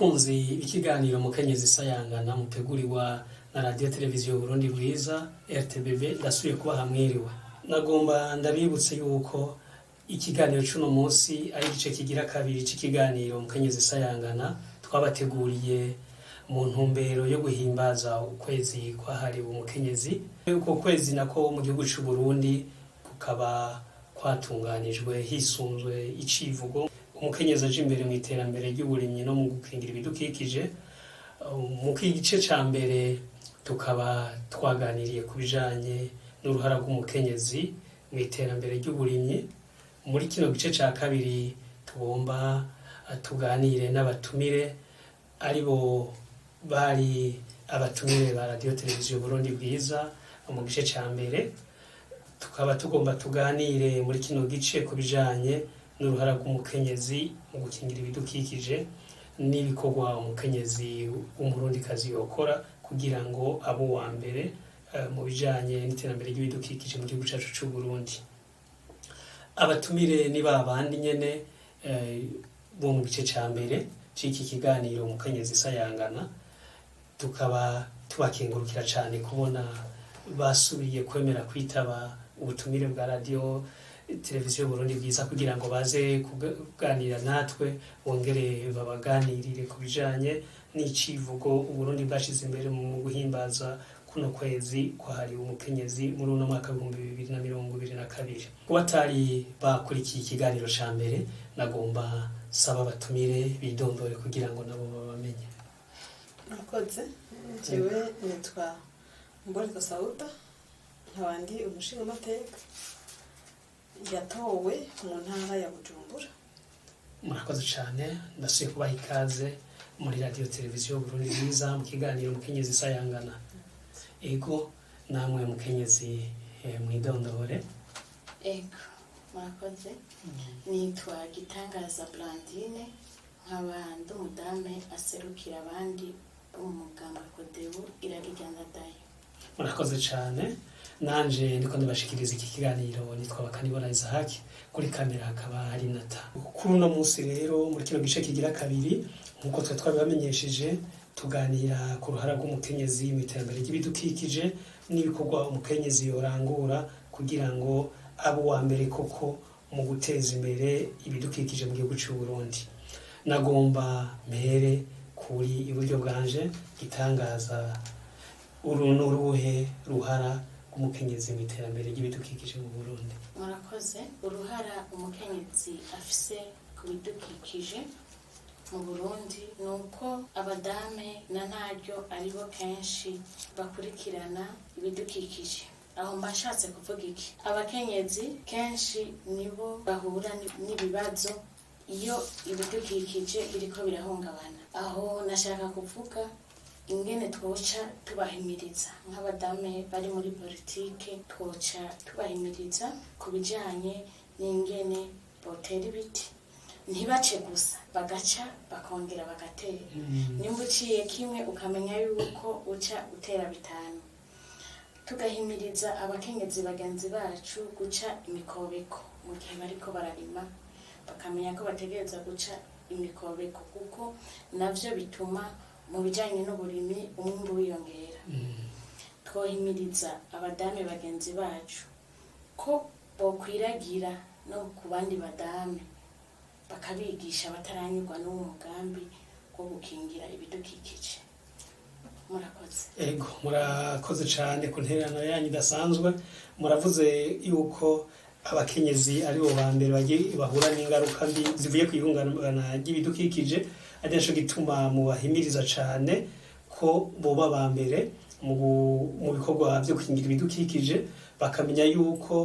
Bakunzi b'ikiganiro Mukenyezi Isayangana mutegurirwa na Radiyo Televiziyo Burundi Bwiza, RTBB, ndasubiye kubaha mwiriwe. Nagomba ndabibutse yuko ikiganiro c'uno munsi ari igice kigira kabiri c'ikiganiro Mukenyezi Isayangana twabateguriye mu ntumbero yo guhimbaza ukwezi kwahariwe umukenyezi. Uko kwezi nako mu gihugu c'u Burundi kukaba kwatunganijwe hisunzwe icivugo "Umukenyezi aje imbere mu iterambere ry'uburimyi no mu gukingira ibidukikije". Mu gice ca mbere tukaba twaganiriye ku bijanye n'uruhara rw'umukenyezi mu iterambere ry'uburimyi. Muri kino gice ca kabiri tugomba tuganire n'abatumire, aribo bari abatumire ba Radiyo Televiziyo Burundi Bwiza mu gice ca mbere. Tukaba tugomba tuganire muri kino gice ku bijanye n'uruhara rw'umukenyezi mu gukingira ibidukikije n'ibikorwa umukenyezi w'Umurundikazi yokora kugira ngo abe uwa mbere mu bijanye n'iterambere ry'ibidukikije mu gihugu cacu c'u Burundi. Abatumire ni ba bandi nyene bo mu gice ca mbere c'iki kiganiro Mukenyezi Isayangana. Tukaba tubakengurukira cane kubona basubiye kwemera kwitaba ubutumire bwa Radiyo Televiziyo Burundi Bwiza kugira ngo baze kuganira natwe, bongere babaganirire ku bijanye n'icivugo Uburundi bwashize imbere mu guhimbaza kuno kwezi kwahariwe umukenyezi muri uno mwaka w'2022. Kuba atari bakurikiye ikiganiro ca mbere, nagomba saba abatumire bidondore kugira ngo nabo babamenye. Murakoze. Jewe nitwa Mboreza Sauda, nkaba ndi umushingamateka yatowe mu ntara ya Bujumbura. Murakoze cyane. Ndasubiye kubaha ikaze muri Radiyo Televiziyo Burundi Bwiza mu kiganiro Mukenyezi Isayangana. Ego, namwe mukenyezi, mwidondore. Ego, murakoze. Nitwa Gitangaza Blandine, nkaba ndi umudame aserukira abandi bo mu mugambwe Kodebu Iragijyandadayo. Murakoze cyane. Nanje ndiko ndabashikiriza iki kiganiro nitwa Bakanibona Isaac, kuri kamera hakaba hari Nata. Kuri uno munsi rero, muri kino gice kigira kabiri, nkuko twe twabibamenyesheje, tuganira ku ruhara rw'umukenyezi mu iterambere ry'ibidukikije n'ibikorwa umukenyezi yorangura kugira ngo abe uwa mbere koko mu guteza imbere ibidukikije mu gihugu cy'u Burundi. Nagomba mpere kuri iburyo bwanje. Gitangaza, uru ni uruhe ruhara rw'umukenyezi mu iterambere ry'ibidukikije mu Burundi? Murakoze. Uruhara umukenyezi afise ku bidukikije mu Burundi ni uko abadame na ntaryo aribo kenshi bakurikirana ibidukikije. Aho mba nshatse kuvuga iki? Abakenyezi kenshi nibo bahura n'ibibazo iyo ibidukikije biriko birahungabana. Aho nashaka kuvuga ingene twoca tubahimiriza nk'abadame bari muri politike, twoca tubahimiriza ku bijanye n'ingene botera ibiti, ntibace gusa, bagaca bakongera bagatera. Nimba uciye kimwe, ukamenya yuko uca utera bitanu. Tugahimiriza abakenyezi bagenzi bacu guca imikobeko mu gihe bariko bararima, bakamenya ko bategereza guca imikobeko, kuko navyo bituma mu bijanye n'uburimyi umwimbu wiyongera. Twohimiriza abadame bagenzi bacu ko bokwiragira no ku bandi badame, bakabigisha bataranyurwa n'uwo mugambi wo gukingira ibidukikije. Murakoze. Ego, murakoze cyane ku ntererano yanyu idasanzwe. Muravuze yuko abakenyezi aribo ba mbere bagiye bahura n'ingaruka mbi zivuye ku ihungabana ry'ibidukikije, ari naco gituma mubahimiriza cyane ko boba ba mbere mu bikorwa byo gukingira ibidukikije, bakamenya yuko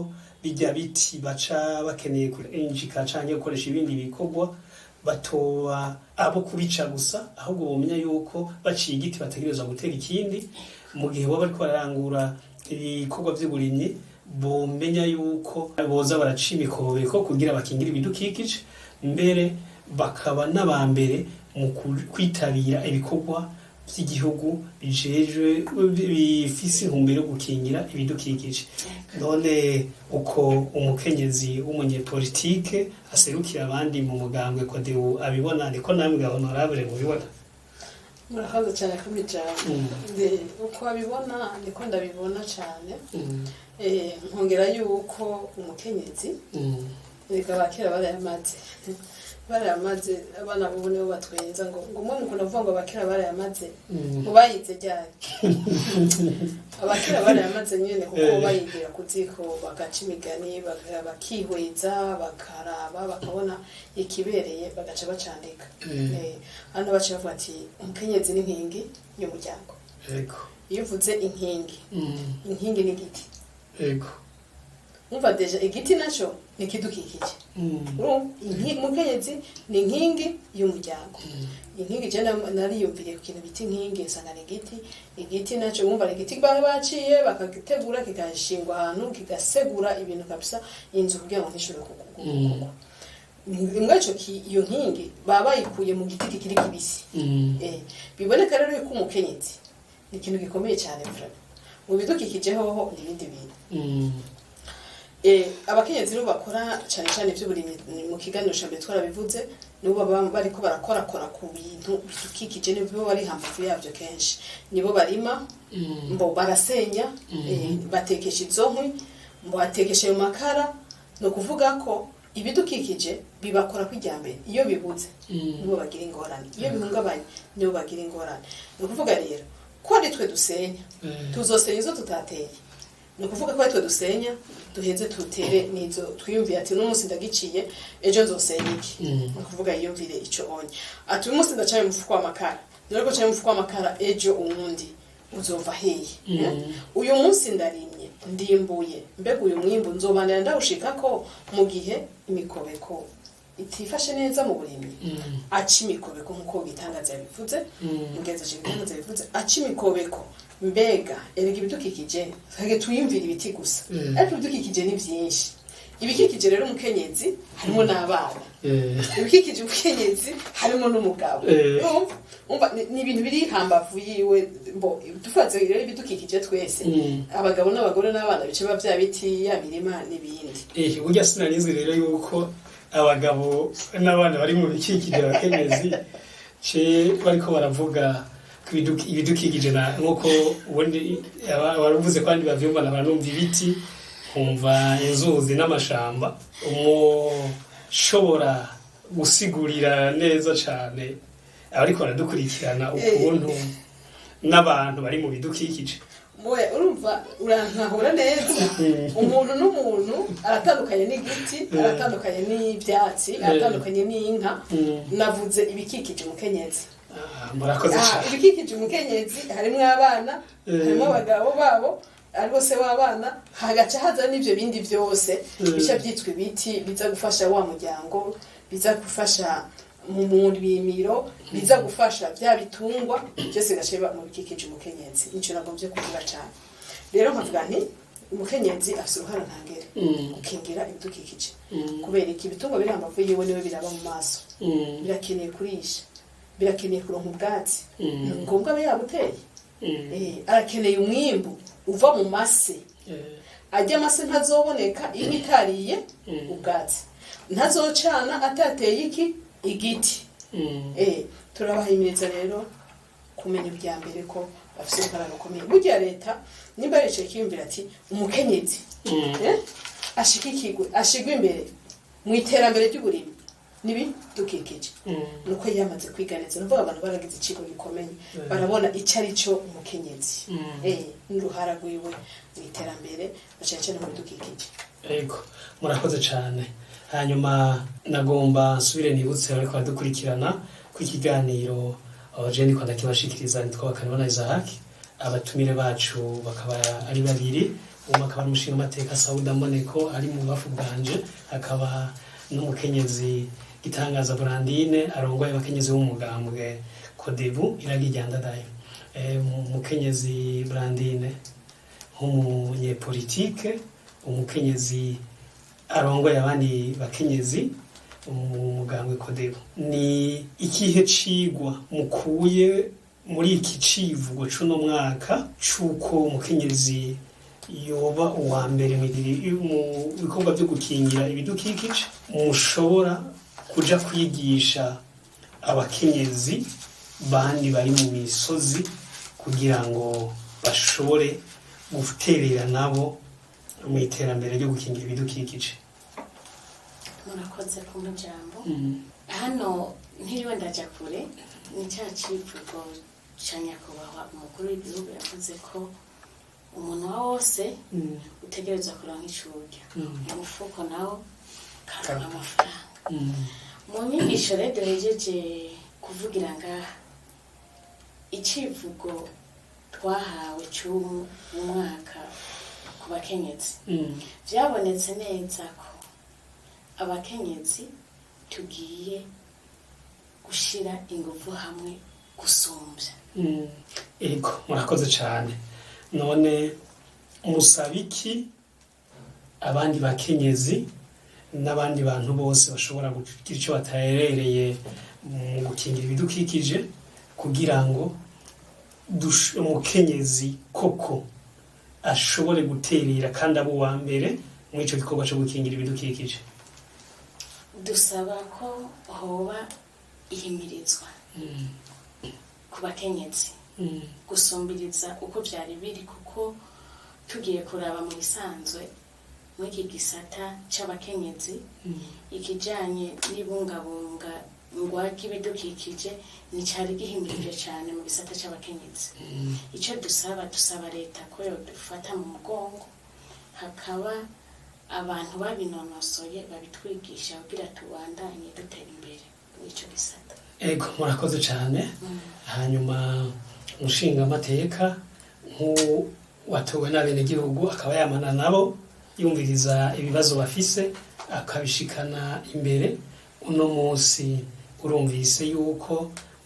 bijya biti baca bakeneye kurinjika canke gukoresha ibindi bikorwa, batoba abo kubica gusa, ahubwo bomenya yuko baciye igiti bategerezwa gutera ikindi. Mu gihe baba bariko bararangura ibikorwa vy'uburimyi, bomenya yuko boza baraca imikobeko kugira bakingire ibidukikije, mbere bakaba n'abambere mu kwitabira ibikorwa by'igihugu bijejwe bifise intumbero yo gukingira ibidukikije. None uko umukenyezi w'umunyepolitike aserukira abandi mu mugambwe Kodebu abibona, niko namwe, honorable, mubibona? Murakoze cyane kumpa ijambo. Uko abibona niko ndabibona cyane. Nkongera yuko umukenyezi, reka abakera barayamaze. Abana bubu nibo batwenza ngo umwe mukunda kuvuga ngo abakera barayamaze, ngo bayize ryari? Abakera barayamaze nyene, kuko bayigira ku ziko, bagaca imigani, bakihweza, bakaraba, bakabona ikibereye, bagaca bacandika. Hano baca bavuga ati umukenyezi ni inkingi y'umuryango. Iyo uvuze inkingi, inkingi ni igiti. Umva, déjà igiti naco ni ikidukikije. Urumva, umukenyezi ni inkingi y'umuryango. Inkingi, je nariyumviriye ku kintu bita inkingi, nsanga ni igiti. Igiti naco, wumva, ni igiti baba baciye bakagitegura, kigashingwa ahantu, kigasegura ibintu kabisa, inzu kugira ngo ntishobore kugwa. Imbwa ico iyo nkingi baba bayikuye mu giti kikiri kibisi. Biboneka rero yuko umukenyezi ni ikintu gikomeye cyane vraiment mu bidukikije hoho n'ibindi bintu. Abakenyezi rero bakora cyane cyane iby'uburimyi, mu kiganiro cya mbere twarabivuze, nibo baba bariko barakorakora ku bintu bidukikije, nibo bari hambavu yabyo kenshi, nibo barima, mbo barasenya, batekesha izo nkwi, mbo batekesha ayo makara. Ni ukuvuga ko ibidukikije bibakora kwijyambere. Iyo bibuze, nibo bagira ingorane. Iyo bihungabanye, nibo bagira ingorane. Ni ukuvuga rero ko ari twe dusenya, tuzosenya izo tutateye. Ni ukuvuga ko ari twe dusenya, duheze tutere n'izo twiyumviye ati uno munsi ndagiciye, ejo nzosenya iki? Ni ukuvuga yiyumvire ico onye ati uyu munsi ndacaye umufuko w'amakara, dore ko caye umufuko w'amakara, ejo uwundi uzova hehe? Uyu munsi ndarimye, ndimbuye, mbega uyu mwimbu nzobanira ndawushikako mu gihe imikobeko itifashe neza mu burimyi? Aca imikobeko nk'uko Gitangaza yabivuze, mugenzi wacu Gitangaza yabivuze, aca imikobeko. Mbega erega ibidukikije, twege tuyumvira ibiti gusa, ariko ibidukikije ni byinshi. Ibikikije rero umukenyezi harimo n'abana, ibikikije umukenyezi harimo n'umugabo. Urumva? Umva, ni ibintu biri hambavu yiwe. Mbo dufatse rero ibidukikije twese, abagabo n'abagore n'abana, bice biba bya biti, ya mirima n'ibindi. Burya sinarizi rero yuko abagabo n'abana bari mu bikikije abakenyezi. Ce bariko baravuga ku ibidukikije na nkuko ubundi waravuze ko abandi bavyumva, na banumva ibiti, nkumva inzuzi n'amashamba. Umushobora gusigurira neza cane abariko baradukurikirana ukuntu n'abantu bari mu bidukikije? Mwe urumva, urantahura neza. Umuntu n'umuntu aratandukanye n'igiti, aratandukanye n'ibyatsi, aratandukanye n'inka. Navuze ibikikije umukenyezi. Ah, murakoze cane. Ibikikije umukenyezi harimo abana, harimo abagabo babo, ari bose w'abana, hagaca haza n'ibyo bindi byose bica byitwa ibiti, biza gufasha wa muryango, biza gufasha mu murimiro, biza gufasha bya bitungwa byose, bigaca biba mu bikikije umukenyezi. Nico nagombye kuvuga cyane. Rero nkavuga nti umukenyezi afite uruhara ntangere gukingira ibidukikije. Kubera iki? Ibitungwa biri hambavu yiwe, niwe biraba mu maso. Birakeneye kurisha, birakeneye kuronka ubwatsi. Ni ngombwa abe yabuteye. Arakeneye umwimbu uva mu mase. Ajya amase ntazoboneka inka itariye ubwatsi, ntazocana atateye iki igiti. Turabahimiriza rero kumenya ibya mbere ko bafite uruhara rukomeye. Burya leta nimba yicaye ikiyumvira ati umukenyezi ashigikirwe, ashigwe imbere mu iterambere ry'uburimyi n'ibidukikije, nuko yamaze kwiga neza. Nuvuga abantu baragize ikigo gikomeye, barabona icyo ari cyo umukenyezi, n'uruhara rwiwe mu iterambere, na cyane cyane mu bidukikije. Ego, murakoze cyane. Hanyuma nagomba nsubire nibutse ariko badukurikirana ku ikiganiro je ndiko ndakibashikiriza, nitwa Bakanibona Isaac. Abatumire bacu bakaba ari babiri: umwe akaba ari umushingamateka Sauda Mboneko ari mu bubafu bwanje, akaba n'umukenyezi Gitangaza Brandine arongoye abakenyezi b'umugambwe Kodebu iragi rya Ndadaye. Umukenyezi Brandine nk'umunyepolitike, umukenyezi arongoye abandi bakenyezi mu mugambwe Kodebu, ni ikihe cigwa mukuye muri iki civugo c'uno mwaka c'uko umukenyezi yoba uwa mbere mu bikorwa vyo gukingira ibidukikije, mushobora kuja kwigisha abakenyezi bandi bari mu misozi kugira ngo bashobore guterera nabo mu iterambere ryo gukingira ibidukikije? Murakoze kumpa ijambo. Hano ntiriwe ndaja kure, ni cya civugo ca nyakubahwa umukuru w'igihugu yavuze ko umuntu wa wose utegerezwa kuronka ico urya, umufuko nawo karonka amafaranga. Mu nyigisho rero duhejeje kuvugira ngaha, icivugo twahawe c'uwu mwaka ku bakenyezi, vyabonetse neza ko abakenyezi tugiye gushira inguvu hamwe gusumbya. Ego, murakoze cyane. None musaba iki abandi bakenyezi n'abandi bantu bose bashobora kugira icyo baterereye mu gukingira ibidukikije, kugira ngo umukenyezi koko ashobore guterera kandi abo uwa mbere muri icyo gikorwa cyo gukingira ibidukikije? Dusaba ko hoba ihimirizwa ku bakenyezi gusumbiriza uko byari biri, kuko tugiye kuraba mu bisanzwe muri iki gisata c'abakenyezi, ikijanye n'ibungabunga ngwa ry'ibidukikije nticari gihimirije cane mu gisata c'abakenyezi. Icyo dusaba, dusaba leta ko yodufata mu mugongo, hakaba abantu babinonosoye babitwigisha kugira tubandanye dutera imbere muri ico gisata. Ego, murakoze cyane. Hanyuma umushingamateka nk'uwatowe n'abenegihugu akaba yamana nabo, yumviriza ibibazo bafise, akabishikana imbere, uno munsi urumvise yuko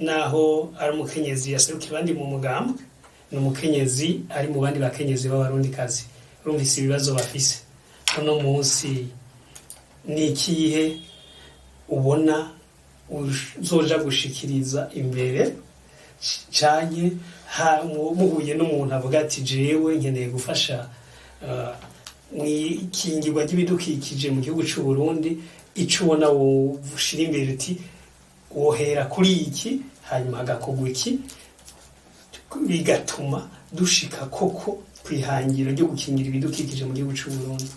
naho ari umukenyezi yaserukiye abandi mu mugambwe, ni umukenyezi ari mu bandi bakenyezi b'Abarundikazi, urumvise ibibazo bafise uno munsi, ni ikihe ubona uzoja gushikiriza imbere, canke muhuye n'umuntu avuga ati: "Jewe nkeneye gufasha mw'ikingirwa ry'ibidukikije mu gihugu c'u Burundi", ico ubona woshira imbere, uti wohera kuri iki, hanyuma hagakorwa iki, bigatuma dushika koko kwihangiro ryo gukingira ibidukikije mu gihugu c'u Burundi?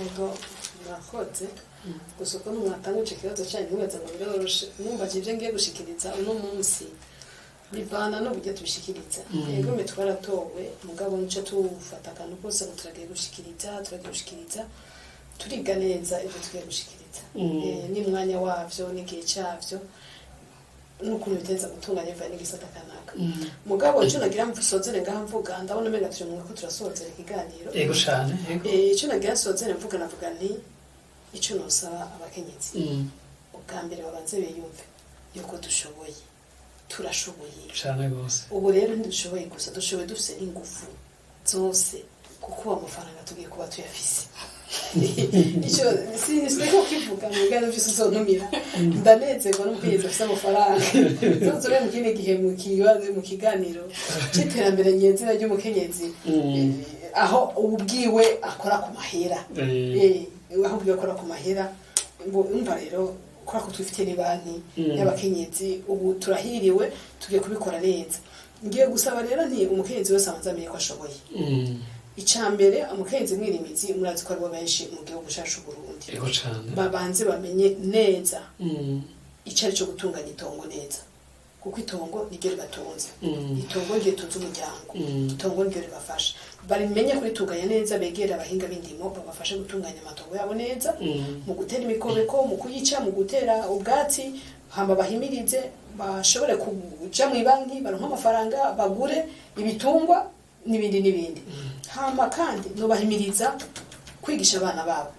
Ego, murakoze. Gusa uko mwatanga ico kibazo cyanyu, ntibaza ngo biroroshe. Mwumva ivyo ngiye gushikiriza uno munsi bivana n'uburyo tubishikiriza. Yego mbe twaratowe, mugabo nico tufata akantu kose ngo turagiye gushikiriza, turagiye gushikiriza. Turiga neza ivyo tugiye gushikiriza n'umwanya wavyo n'igihe cavyo n'ukuntu biteza gutunganya bivanye n'igisata kanaka. Mugabo ico nagira mvusozere ngaha mvuga, ndabona umenga turi mu ko turasozera ikiganiro. Ego cane, ego. Ico nagira nsozere mvuga, navuga nti ico nosaba abakenyezi, ubwa mbere babanze biyumve yuko dushoboye, turashoboye. Cane gose. Ubu rero ntidushoboye gusa, dushoboye dufise n'ingufu zose, kuko uwo amafaranga tugiye kuba tuyafise. Ico siniko kivuga mu biganiro vyose uzontumira, ndanezerwa n'umukenyezi afise amafaranga. Tuzobe mu kindi gihe mu kibazo, mu kiganiro c'iterambere nyezina ry'umukenyezi, aho ubwiwe akora ku mahera. Aho ubwiwe akora ku mahera ngo umva rero kubera ko twifitiye ni banki y'abakenyezi, ubu turahiriwe, tugiye kubikora neza. Ngiye gusaba rero nti umukenyezi wese abanza amenye ko ashoboye. Icya mbere, umukenyezi mwirimizi, murazi ko aribo benshi mu gihugu cyacu Burundi. Ego cane. Babanze bamenye neza icyo ari cyo gutunganya itongo neza, kuko itongo niryo ribatunze. Itongo niryo ritunze umuryango. Itongo niryo ribafasha. Barimenye kuritunganya neza, begere abahinga b'indimo babafashe gutunganya amatongo yabo neza, mu gutera imikobeko, mu kuyica, mu gutera ubwatsi, hama bahimirize bashobore kuja mu banki baronke amafaranga, bagure ibitungwa n'ibindi n'ibindi. Hama kandi nobahimiriza kwigisha abana babo.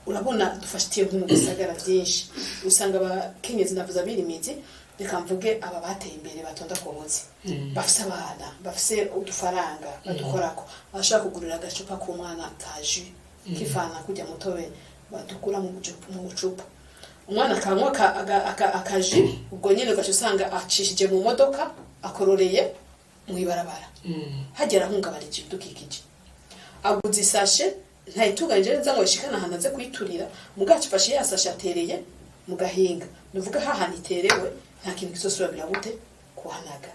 Urabona dufatiye nko mu bisagara byinshi, usanga abakenyezi, navuze abirimizi, reka mvuge aba bateye imbere batonda ku buzi, bafise abana bafise udufaranga badukorako, bashobora kugurira agacupa k'umwana ka jus k'ifanta, kujya mutobe badukura mu bucupa, umwana akanywa aka jus, ubwo nyene ugaca usanga acishije mu modoka, akororeye mw'ibarabara. Hagera ahungabanije ibidukikije. Aguze isashe, ntayitunganije neza ngo ishikane ahantu aze kuyiturira, mugaco afashe ya sashe atereye. Mu gahinga nuvuga hahantu iterewe, nta kintu kizosubira gute kuhanaga.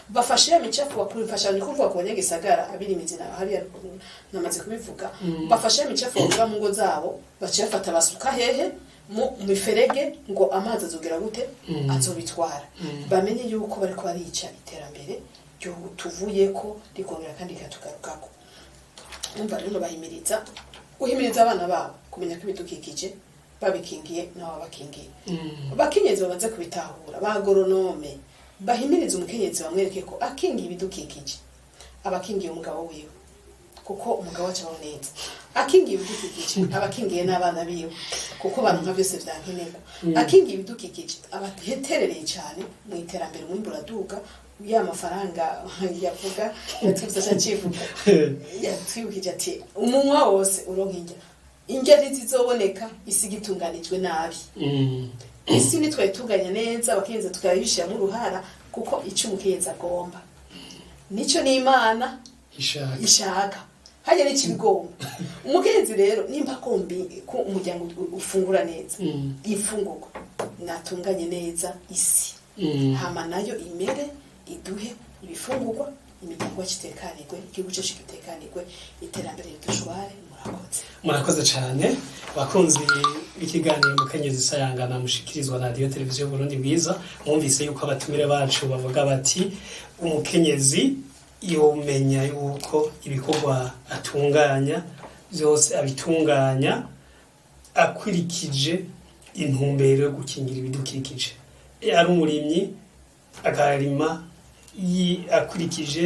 Bafashe ya micafu bakubifasha, ni kuvuga ku banyagisagara abirimizi na hariya namaze kubivuga. Bafashe ya micafu bakura mu ngo zabo, baciye bafata basuka hehe? Mu miferege, ngo amazi azogera gute? Azobitwara. Bamenye yuko bariko barica iterambere tuvuyeko, rikongera kandi rikatugarukako. Umva rero, bahimiriza guhimiriza abana babo kumenya ko ibidukikije babikingiye nabo babakingiye. Abakenyezi babanze kubitahura, ba agronome bahimiriza umukenyezi, bamwereke ko akingiye ibidukikije aba akingiye umugabo wiwe, kuko umugabo acabaho neza. Akingiye ibidukikije aba akingiye n'abana biwe, kuko baronka byose vya nkenerwa. Akingiye ibidukikije aba aterereye cyane mu iterambere, umwimbu uraduga, ya mafaranga yavuga yatwibuza, aca yatwibukije ati umunwa wose uronka indya. Indya ntizizoboneka isi igitunganijwe nabi. Isi nitwayitunganya neza, abakenyezi tukayishyiramo uruhara, kuko icyo umukenyezi agomba nicyo n'Imana ishaka. Ishaka hajya n'ikibigomba. Umukenyezi rero nimba agomba ko umuryango ufungura neza ifungurwa, natunganye neza isi, hama nayo imere iduhe ibifungurwa, imiryango yacu itekanirwe, igihugu cyacu gitekanirwe, iterambere ridushware. Murakoze. Murakoze cyane, bakunzi b'ikiganiro Mukenyezi Isayangana mushikirizwa na Radiyo Televiziyo Burundi Bwiza. Mwumvise yuko abatumire bacu bavuga bati umukenyezi yomenya yuko ibikorwa atunganya byose abitunganya akurikije intumbero yo gukingira ibidukikije. Ari umurimyi, akarima akurikije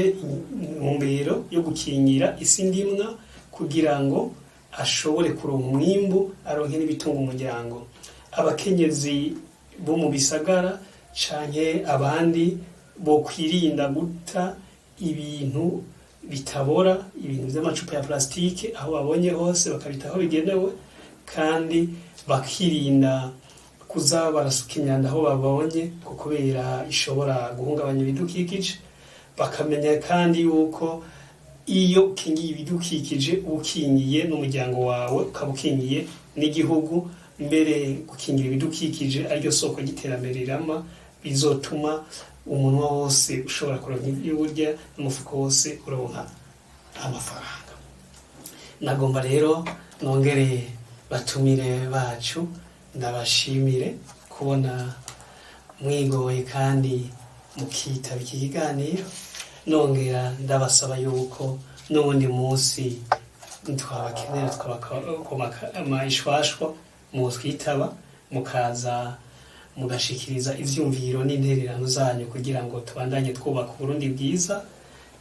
intumbero yo gukingira isi ndimwa, kugira ngo ashobore kuronka umwimbu, aronke n'ibitunga umuryango. Abakenyezi bo mu bisagara canke abandi bo kwirinda guta ibintu bitabora, ibintu vy'amacupa ya plastike aho babonye hose, bakabita aho bigenewe, kandi bakirinda kuza barasuka imyanda aho babonye, ko kubera ishobora guhungabanya ibidukikije. Bakamenya kandi yuko iyo ukingiye ibidukikije uba ukingiye n'umuryango wawe, ukaba ukingiye n'igihugu. Mbere gukingira ibidukikije ariryo soko ry'iterambere rirama, bizotuma umunwa wose ushobora kuronka ibyo urya n'umufuko wose uronka amafaranga. Nagomba rero nongere batumire bacu ndabashimire kubona mwigoye kandi mukitaba iki kiganiro. Nongera ndabasaba yuko n'ubundi munsi twabakenera, twabakoma ishwashwa, mutwitaba mukaza mugashikiriza ivyumviro n'intererano zanyu, kugira ngo tubandanye twubaka Uburundi bwiza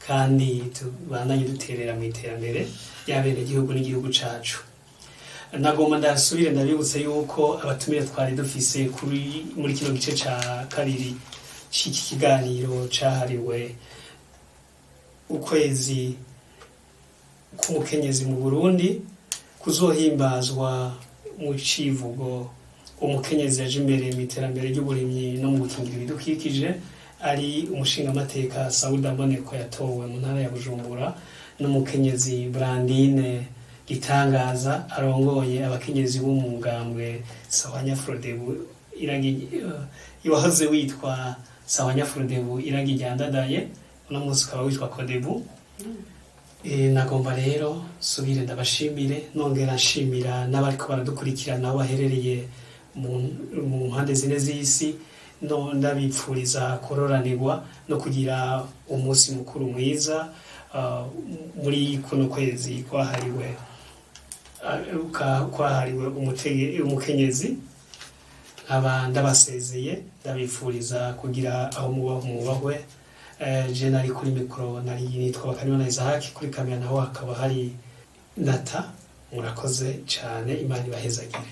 kandi tubandanye duterera mu iterambere ry'abenegihugu n'igihugu cacu. Nagomba ndasubire ndabibutse yuko abatumire twari dufise kuri muri kino gice ca kabiri c'iki kiganiro cahariwe ukwezi k'umukenyezi mu Burundi, kuzohimbazwa mu civugo "Umukenyezi yaje imbere mu iterambere ry'uburimyi no mu gukingira ibidukikije", ari umushingamateka Sauda Mboneko yatowe mu ntara ya Bujumbura, n'umukenyezi Brandine Gitangaza arongoye abakenyezi b'umugambwe Sahwanya Frodebu iragi, wahoze witwa Sahwanya Frodebu iragi ryandadaye, uno munsi ukaba witwa Kodebu. Nagomba rero subire ndabashimire, nongera nshimira n'abariko baradukurikirana aho baherereye mu mpande zine z'isi, no ndabipfuriza kororanirwa no kugira umunsi mukuru mwiza muri kuno kwezi kwahariwe umukenyezi. Nkaba ndabasezeye, ndabifuriza kugira aho muba mubahwe. Je nari kuri mikoro nari nitwa Bakanibona Isaac, kuri kamera naho hakaba hari Nata. Murakoze cyane, Imana ibahezagire.